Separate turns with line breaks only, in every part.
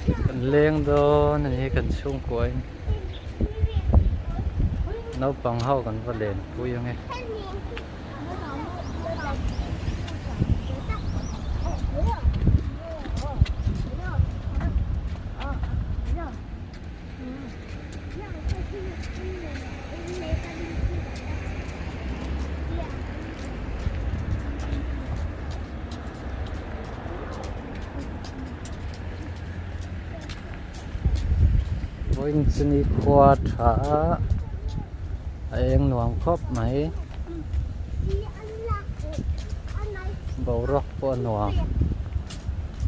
Kan leng dawn a ni hi kan chhungkua in naupang ho kan va len pui ang e. Vawiin chu ni khua tha a a eng nuam khawp mai boruak pawh a nuam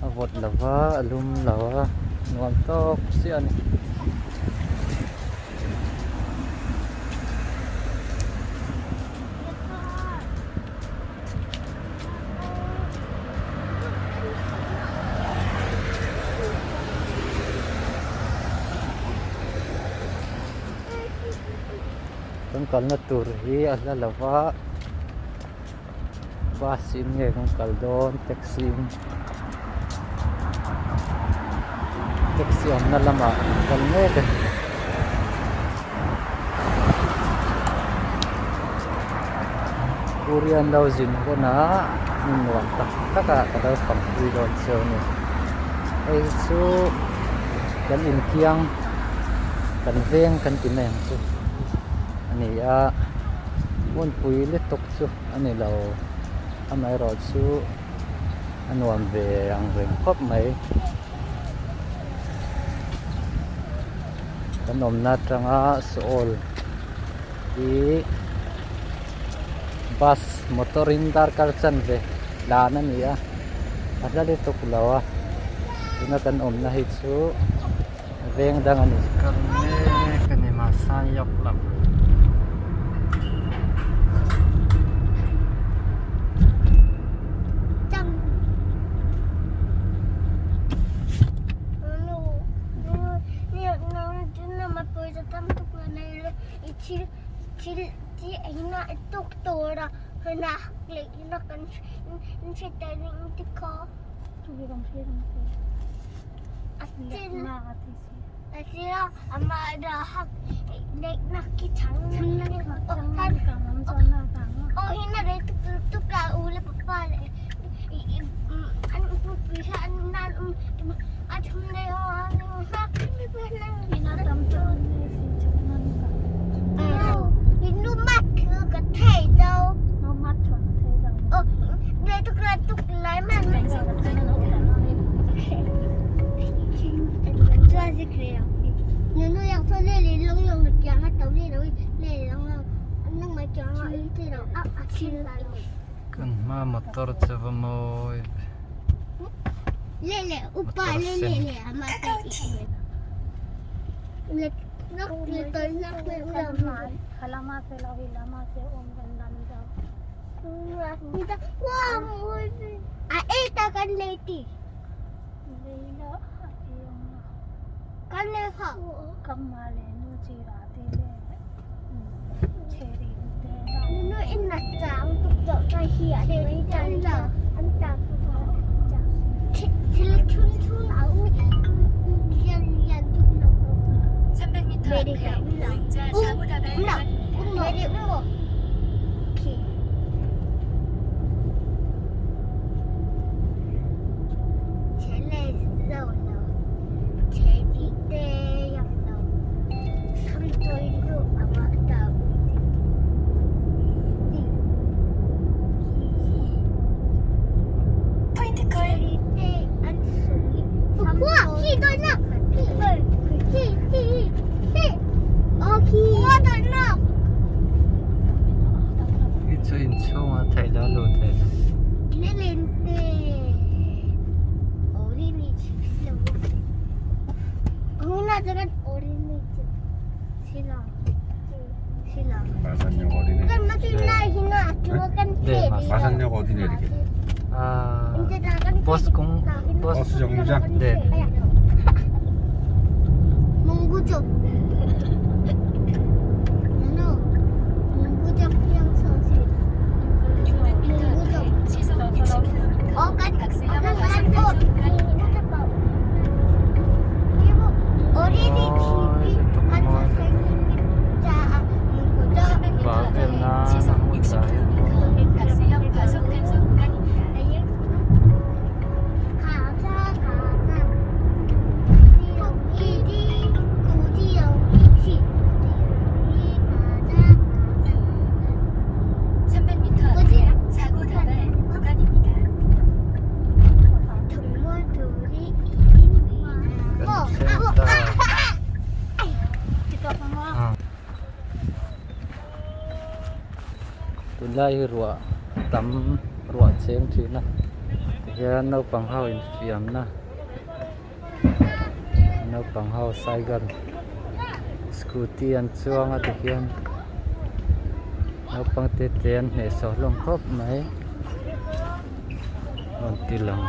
a vawt lo va a lum lo a nuam tawk chiah a ni. Kan kalna tur hi a hla lo va bus in nge kan kal dawn taxi in taxi awmna lamah kan kal mek a ni. Korean lo zin hunah hmun nuam tak tak ah ka lo fangpui dawn cheu a ni. Hei hi chu kan inkiang kan veng kan ti mai ang chu a ni a hmunpui lutuk chu a ni lo amaherawh chu a nuam ve ang reng khawp mai. Kan awmna atanga Seoul hi bus motor in darkar chanve tlan a ni a a hla lutuk lo a tuna kan awmna hi chu veng dang a ni. Kal mek a ni Masan yok lam. Kan hma motor chu va mawi ve. Motor sen. Hi chu inchhungah theih lo lut thei lo.
마산역 어디
네,
마산역 어디 내리게?
아, 버스 공 버스
버스 정류장?
네.
몽구족. 몽구족 평소시.
600m 앞에 시속 60km
어간
박세영
어간
화성단속 구간입니다.
Tunlai hi ruah tam ruah cheng thin a tihian naupang ho infiamna naupang ho cycle scooty an chuang a tihian naupang te te an hnehsawh hlawm khawp mai rawn ti lang.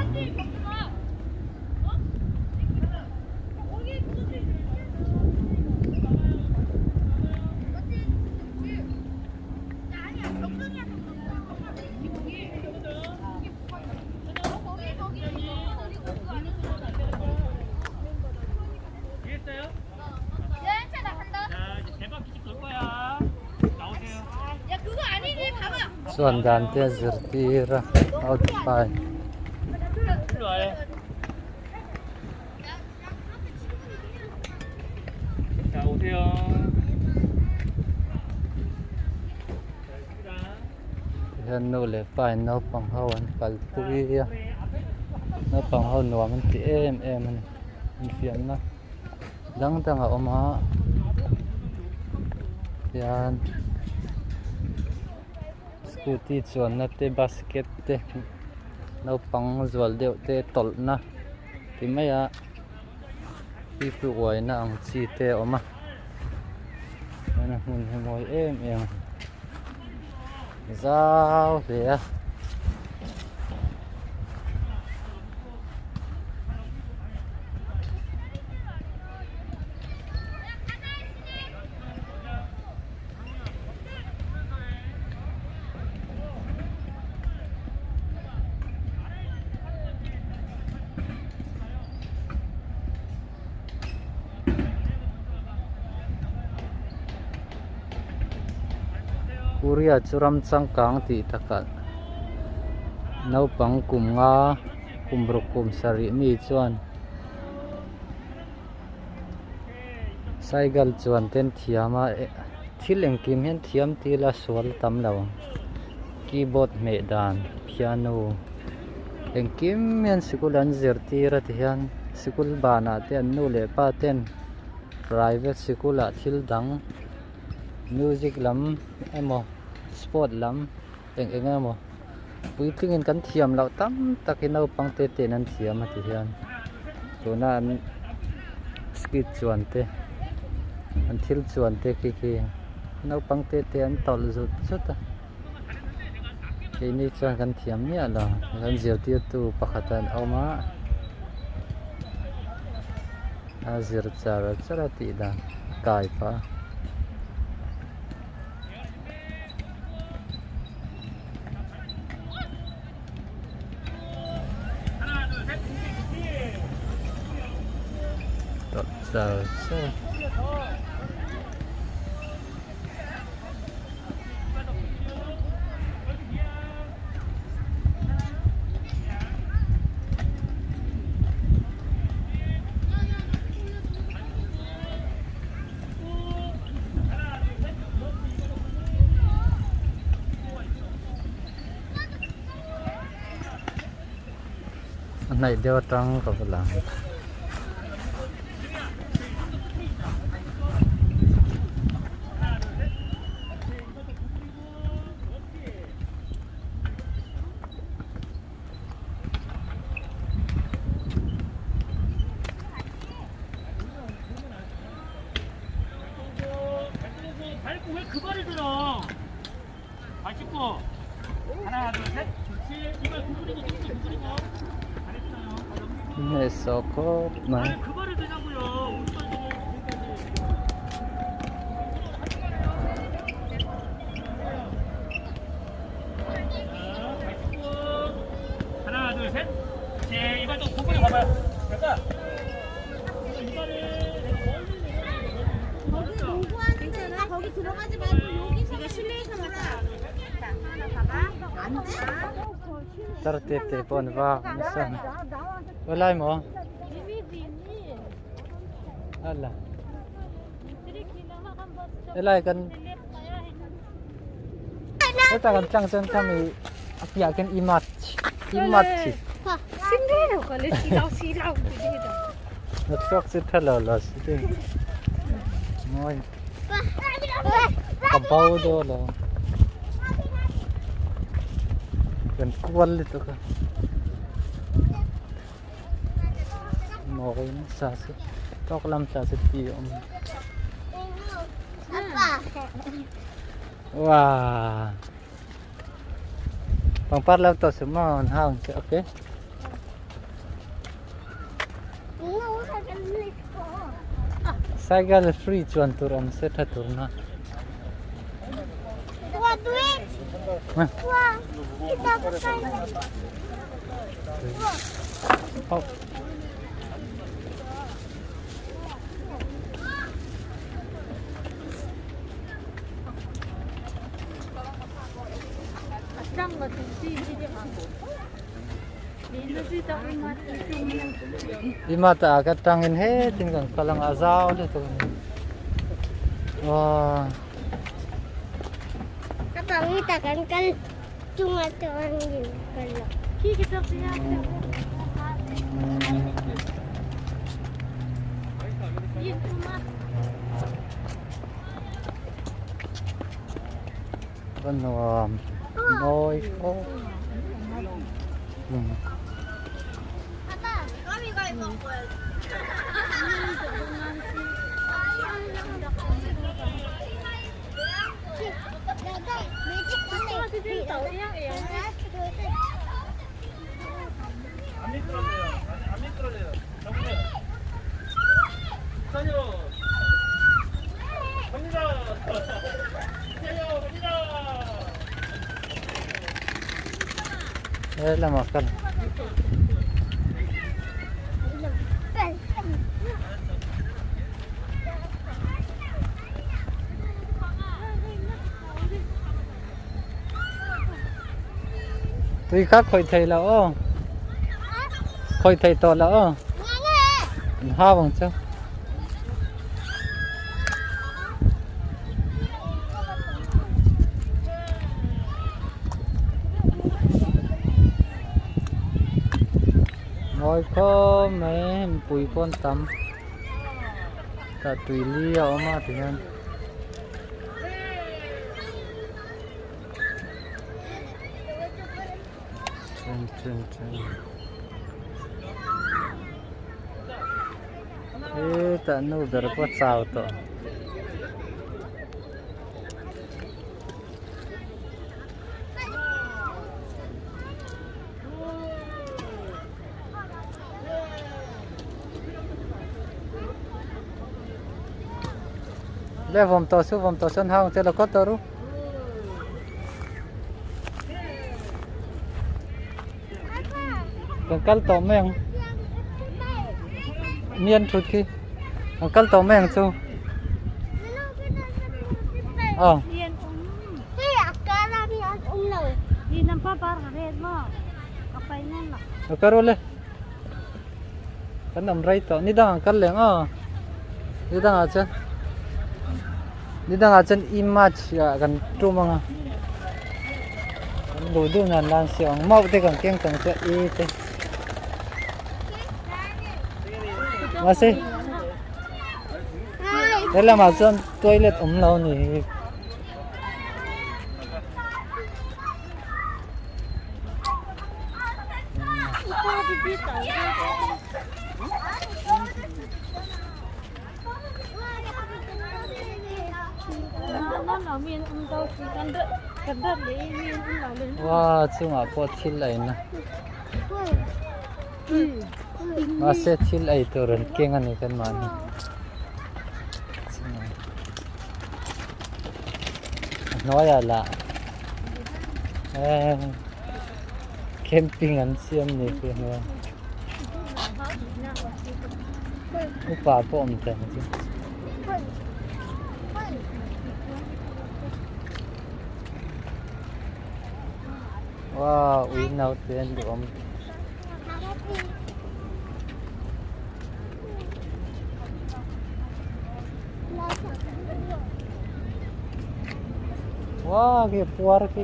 Chuan dan te a zirtir a outline. Hian nu leh pa in naupang ho an kalpui a naupang ho nuam an ti em em a ni infiamna dang dang a awm a hian scooty chuanna te basket te naupang zual deuh te tawlhna ti mai a pipu uaina ang chi te a awm a chuan a hmun hi mawi em em a ni zau hle a. Korea chu ram changkang tih takah naupang kum nga kum ruk kum sarih mi chuan cycle chuan te an thiam a thil engkim hian thiam ti ila sual a tam lo ang keyboard hmeh dan piano engkim hian sikul an zirtir a ti hian sikul banah te an nu leh pa ten private sikul ah thil dang music lam emaw sport lam eng eng emaw puitlingin kan thiam loh tam tak hi naupang te ten an thiam a ti hian tuna an skit chuan te an thil chuan te khi khi naupang te te an tawlh zut zut a keini chuan kan thiam miah lo kan zirtirtu pakhat an awm a a zir char char a tih dan kai pah a. Char char. A hnaih deuh atang ka va lang. Hnehsawh khawp mai. Tar te te pawh an vak nasa a ni helai maw hala helai kan heta kan tlang chuan khami a piah khian i mart i mart Hnathawk chu tha lo lo si te mawi ka bo dawn lo. Kan kual lutuk a. Mawi nasa chu tawk lam tla chu ti a awm. Wow. Pangpar lo to su maw an hau che okay. Cycle free chuan tur awm se tha tur na. Oh. Ima ta ka tangin he tin kan kalang a zau le to wa
Ka pangi ta kan kal chunga chuan in kal lo.
Va nuam mawi khawp He lamah kal. Tui kha khawih thei lo aw. Khawih thei tawh lo aw. An hau ang chu. Mawi khawp mai mipui pawh an tam. Tah tui li a awm a tihian. Then then then hetah nu ber pawh chau tawh. Le vawm tawh su vawm tawh chuan hang che la kawt tawh ru. Kan kal tawh mai ang. Mi an thut khi. Kan kal tawh mai ang chu. Ờ. Ka ru le. Kan awm rei tawh ni dangah kal leh ang aw ni dangah chuan ni dangah chuan image ah kan tum ang a kan duh duh nan lan siam ang mauh te kan keng tawng chuan e te mahse helamah chuan toilet awm lo a ni hi. Wow chungah pawh thil a in a mahse thil ei tur an keng a ni kan mahni. A hnuaiah lah eh camping an siam ni khi a hnuaiah upa pawh awm thei ang chu. Wow ui naute an duhawm. Wow, khi puar khi.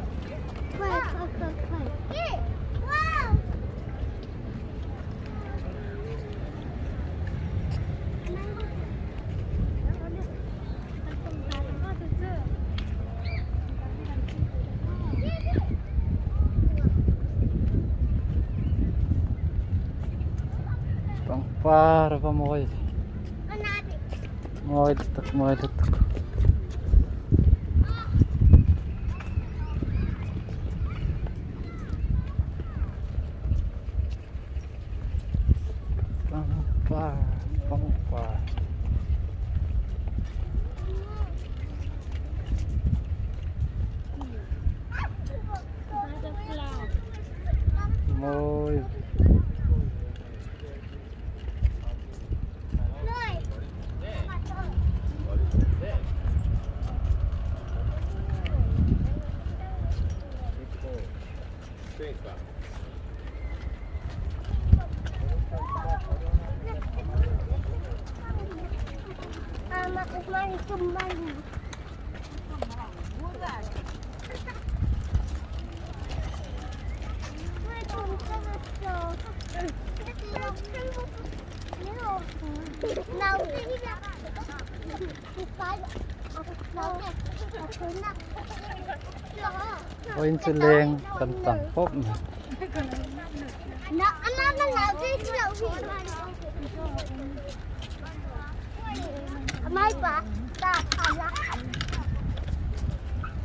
Pangpar a va mawi ve. Mawi lutuk mawi lutuk. Pangpar pangpar. Mawi ve. Vawiin chu leng kan tam khawp mai.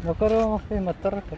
Motor hei motor ka.